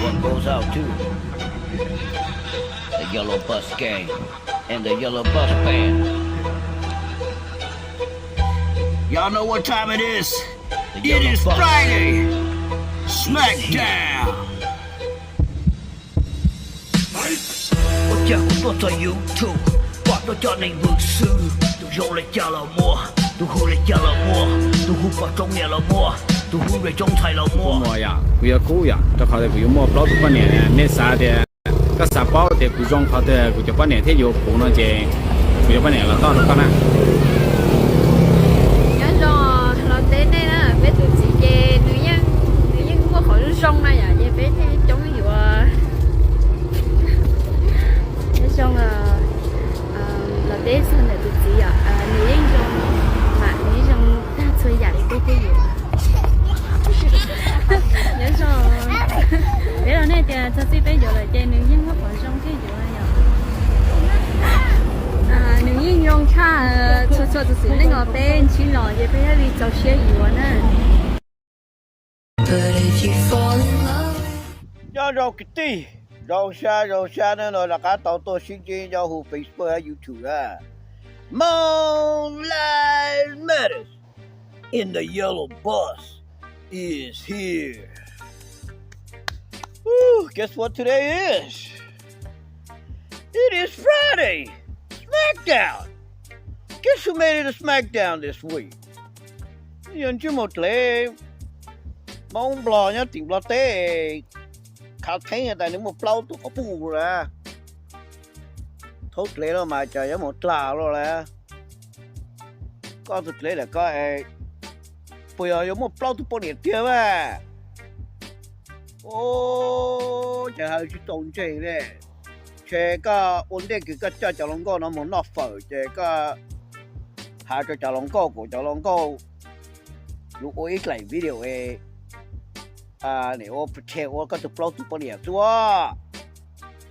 Goes out to the Yellow Bus Gang and the Yellow Bus Band. Y'all know what time it is? It is Friday. Smackdown. Ua cas kuv tuaj txog YouTube, pom tau cov neeg vwm xwb, tus zoo li cas los muaj, tus hu li cas los muaj, tus hu pom zoo niam los muaj, tus hu zoo ntxhais los muaj. Kuv yog kub yom, rau qhov tias kuv yuav muaj plaub tug poj niam. Nej xav tias, koj xav paub tias kuv zoo qhov twg kuv cov poj niam thiaj yuav kuv no ces kuv cov poj niam los toj rau koj na. Nyob zoo, los teb nej na, peb tus txiv ces nws yeej, nws yeej muaj qhov zoo zoo na yom, ces peb thiaj coob yuav. Nyob zoo, los teb txog ntawm tus txiv yom, nws yeej zoo, mas nws yeej zoo tag txhua yam li peb thiaj yuav. Nyob zoo, peb los nej tias txog txij peb yuav lawm ces nws yeej muaj qhov zoo thiaj yuav yom. Nws yeej zoo tshaj txhua txhua tus txiv neej os, peb ntsib los ces peb thiaj li txaus siab yuav na. Nyob zoo kwv tij, zoo sab zoo sab na, no rov qab tau tuaj sib ntsib nyob hauv Facebook thiab YouTube na. Hmoob Lives Matters and the Yellow Bus is here. Woo, guess what today is? It is Friday! Smackdown! Guess who made it a Smackdown this week? Yog ntsej muag dlev Hmoob Nplog nyob tim Nplog teb, khav theeb tas nws muaj plaub tug quas puj na. Thaub dlev no mas cas yuav mus dlag luaj lawm. Koj tus dlev lawm koj, puas yog yuav muaj plaub tug poj niam tiag mas? Ces hais tsis tau ntseeg li. Ces koj ua ntej kws koj coj cov hluas nkauj no mus noj fawm ces koj hais rau cov hluas nkauj kom cov hluas nkauj lug ua ib daim video es nim ua pretend ua koj tug plaub tug poj niam xwb.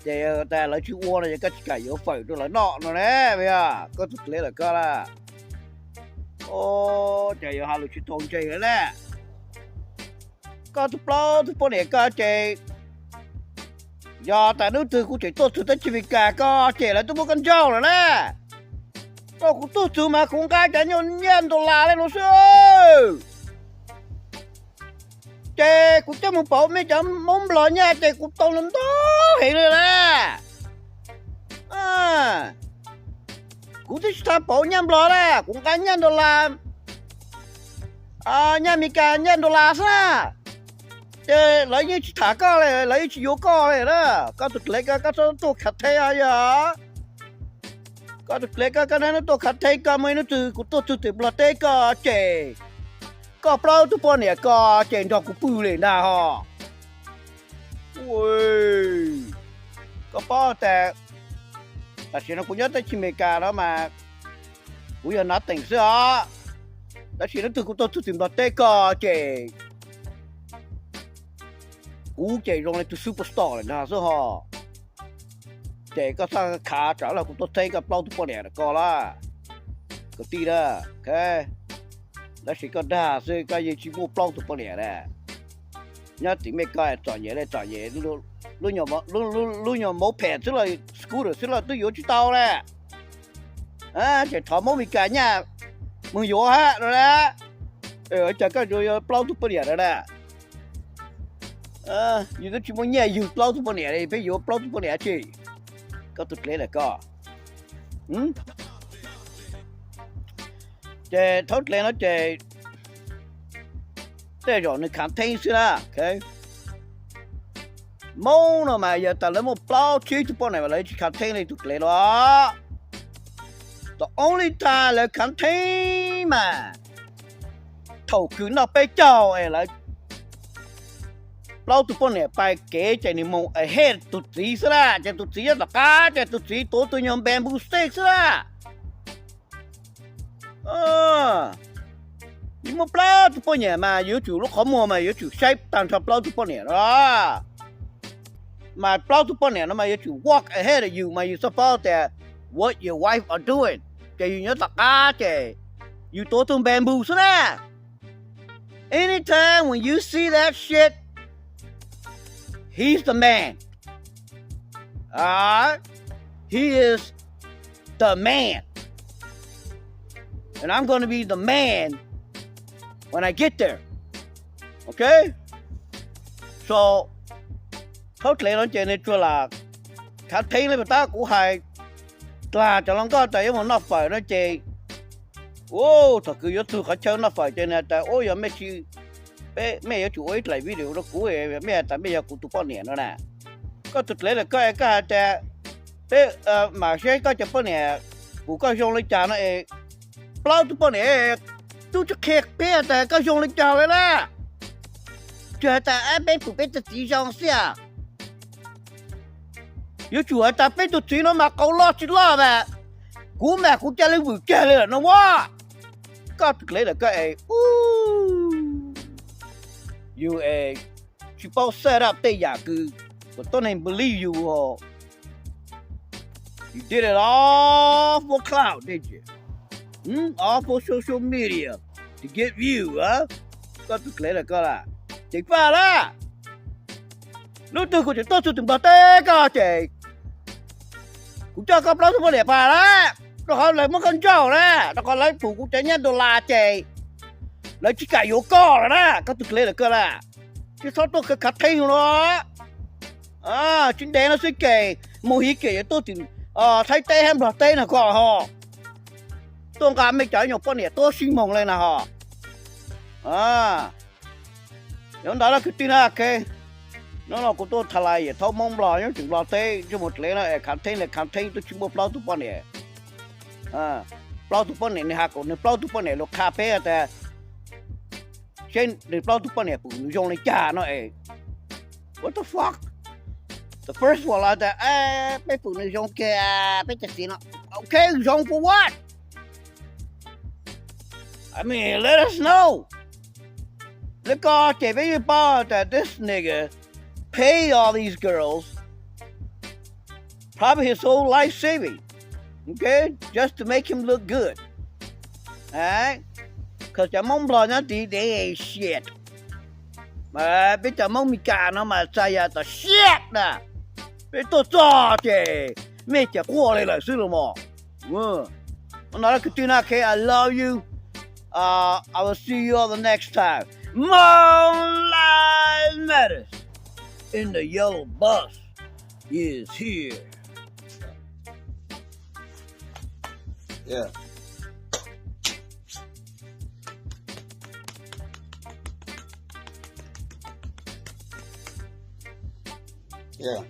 Ces tas lawv tsis ua no ces koj tsis kam yuav fawm rau lawv noj no na, puas yog? Koj tus dlev lawm koj lawm. Ces yuav hais lus tsis tau ntseeg na. Koj tus plaub tug poj niam koj ces yog tas hnub twg kuv tseem tuaj txug teb chaws Amelikas koj ces lawv twb muab koj nrauj lawm na. Koj, kuv tuaj txug mas kuv nqa cov nyuag nyiaj dollar li no xwb. Ces kuv coj mus pauv mej cov Hmoob Nplog nyaj ces kuv tau ntau heev li na. Kuv twb tsis tau pauv nyaj Nplog na, kuv nqa nyaj dollar, nyaj Amelikas nyaj dollar xwb na. Ces lawv yeej tsis tham koj li, lawv yeej tsis yuav koj li na. Koj tus dlev koj, koj txhob tuaj khav theeb yog. Koj tus dlev koj, koj neb tuaj khav theeb koj, muaj ib hnub twg kuv tuaj txug tim Nplog teb koj ces koj plaub tug poj niam koj ces nrog kuv pw li ntag ho. Koj paub tas tam sim no kuv nyob teb chaws Amelikas no mas kuv yog nothing xwb os. Tab sis hnub twg kuv tuaj txug tim Nplog teb koj ces kuv ces zoo li tus superstar lawm ntag xwb ho. Ces koj txhob khav tsam los kuv tuaj txeeb koj plaub tug poj niam koj lawm, kwv tij na. Tab sis koj dag xwb, koj yeej tsis muaj plaub tug poj niam na. Nyob tim Mej koj txom nyem li txom nyem, lub nyuag moped xwb los scooter xwb los twb yuav tsis tau na. Ces thov Hmoob Amelikas nyaj mus yuav hab no na. Cas koj yuav plaub tug poj niam no na? Yus twb tsis muaj nyiaj yug plaub tug poj niam li, peb yuav plaub tug poj niam tsi? Koj tus dlev lawm koj. Ces thaub dlev no ces tej zaum nws khav theeb xwb na. Hmoob no mas yog tas lawv muaj plaub tsib tug poj niam mas lawv tsis khav theeb li tus dlev no. The only time lawv khav theeb mas thaum kws noj peb caug es lawv plaub tug poj niam pais kev ces nws mus ahead tus txiv xwb na, ces tus txiv nyob tom qab ces tus txiv tuav tus nyuag bamboo stick xwb na. Yus muaj plaub tug poj niam mas yuav tsum lub qhov muag mas yuav tsum saib tag nrho plaub tug poj niam no. Mas plaub tug poj niam no mas yuav tsum walk ahead of you mas yus txhob paub tias what your wife are doing, ces yus nyob tom qab ces yus tuav tus bamboo xwb na. Anytime when you see that shit, He's the man. Alright? He is the man. And I'm gonna be the man when I get there. Okay? So, thaub dlev no ces nws tsuas lam khav theeb li pas tab kuv hais dlag cov hluas nkauj tas yuav mus noj fawm no ces, u, thaum kws yuav txug qhov chaw noj fawm ces nws tas, u, yog mej tsis, mej yuav tsum ua ib dlaim video rau kuv, mej tas mej yog kuv tus poj niam no na. Koj tus dlev lawm koj es koj has tas peb mam saib koj cov poj niam pum koj zoo li cas no es plaub tug poj niam tub tsis qhia peb tas koj zoo li cas li na. Tsuas has tas peb pum peb tug txiv zoo xwb. Yuav tsum has tas peb tug txiv no mas qau loj tsis loj mas kuv mas kuv ca li vwm kiag li lawm no a. Koj tus dlev lawm koj es, u, yus es tsis paub set up tej yam kws kuv tub neeg believe yus. You did it all for clout, didn't you? All for social media to get view, a? Koj tus dlev lawm koj lawm, ceev faj lawm. Hnub twg kuv tseem tuaj txug tim Nplog teb koj ces kuv coj koj plaub tug poj niam pais lawm, rau qhov lawv muab koj ntsauj na, rau qhov lawv pum kuv cov nyiaj dollar ces lawv tsis kam yuav koj lawm na, koj tus dlev lawm koj lawm. Tsis txhob tuaj khav theeb no. Tsis ntev no xwb ces mus hiv kiam yuav tuaj tim Thaib teb hab Nplog teb no koj ho tuaj nqa mej cov nyuag poj niam tuab sib moog le na ho. Yuav ntawd lawm kwv tij na, ok. Hnub no kuv tuaj tha lais yawm thaub Hmoob Nplog nyob tim Nplog teb, ntsej muag dlev no es khav theeb le khav theeb twb tsis muaj plaub tug poj niam. Plaub tug poj niam, nws has kom nws plaub tug poj niam lug qha peb tas seb nws plaub tug poj niam pum nws zoo li cas no es, what the fuck. The first one los tas peb pum nws zoo kiag peb cov txiv no. Ok, zoo for what? I mean, let us know. Lawv ko ces peb yeej paub tas this nigga pay all these girls, probably his whole life saving, okay, just to make him look good. Cov Hmoob Nplog nyob tid, they ain't shit. Peb cov Hmoob Meskas no mas txhais yam tom shit na. Peb tuaj txog ces mej cov quaj li lawm xwb los mas. No kwv tij na, okay, I love you. I will see you all the next time. More lives matters. And the yellow bus is here. Yeah. Yeah.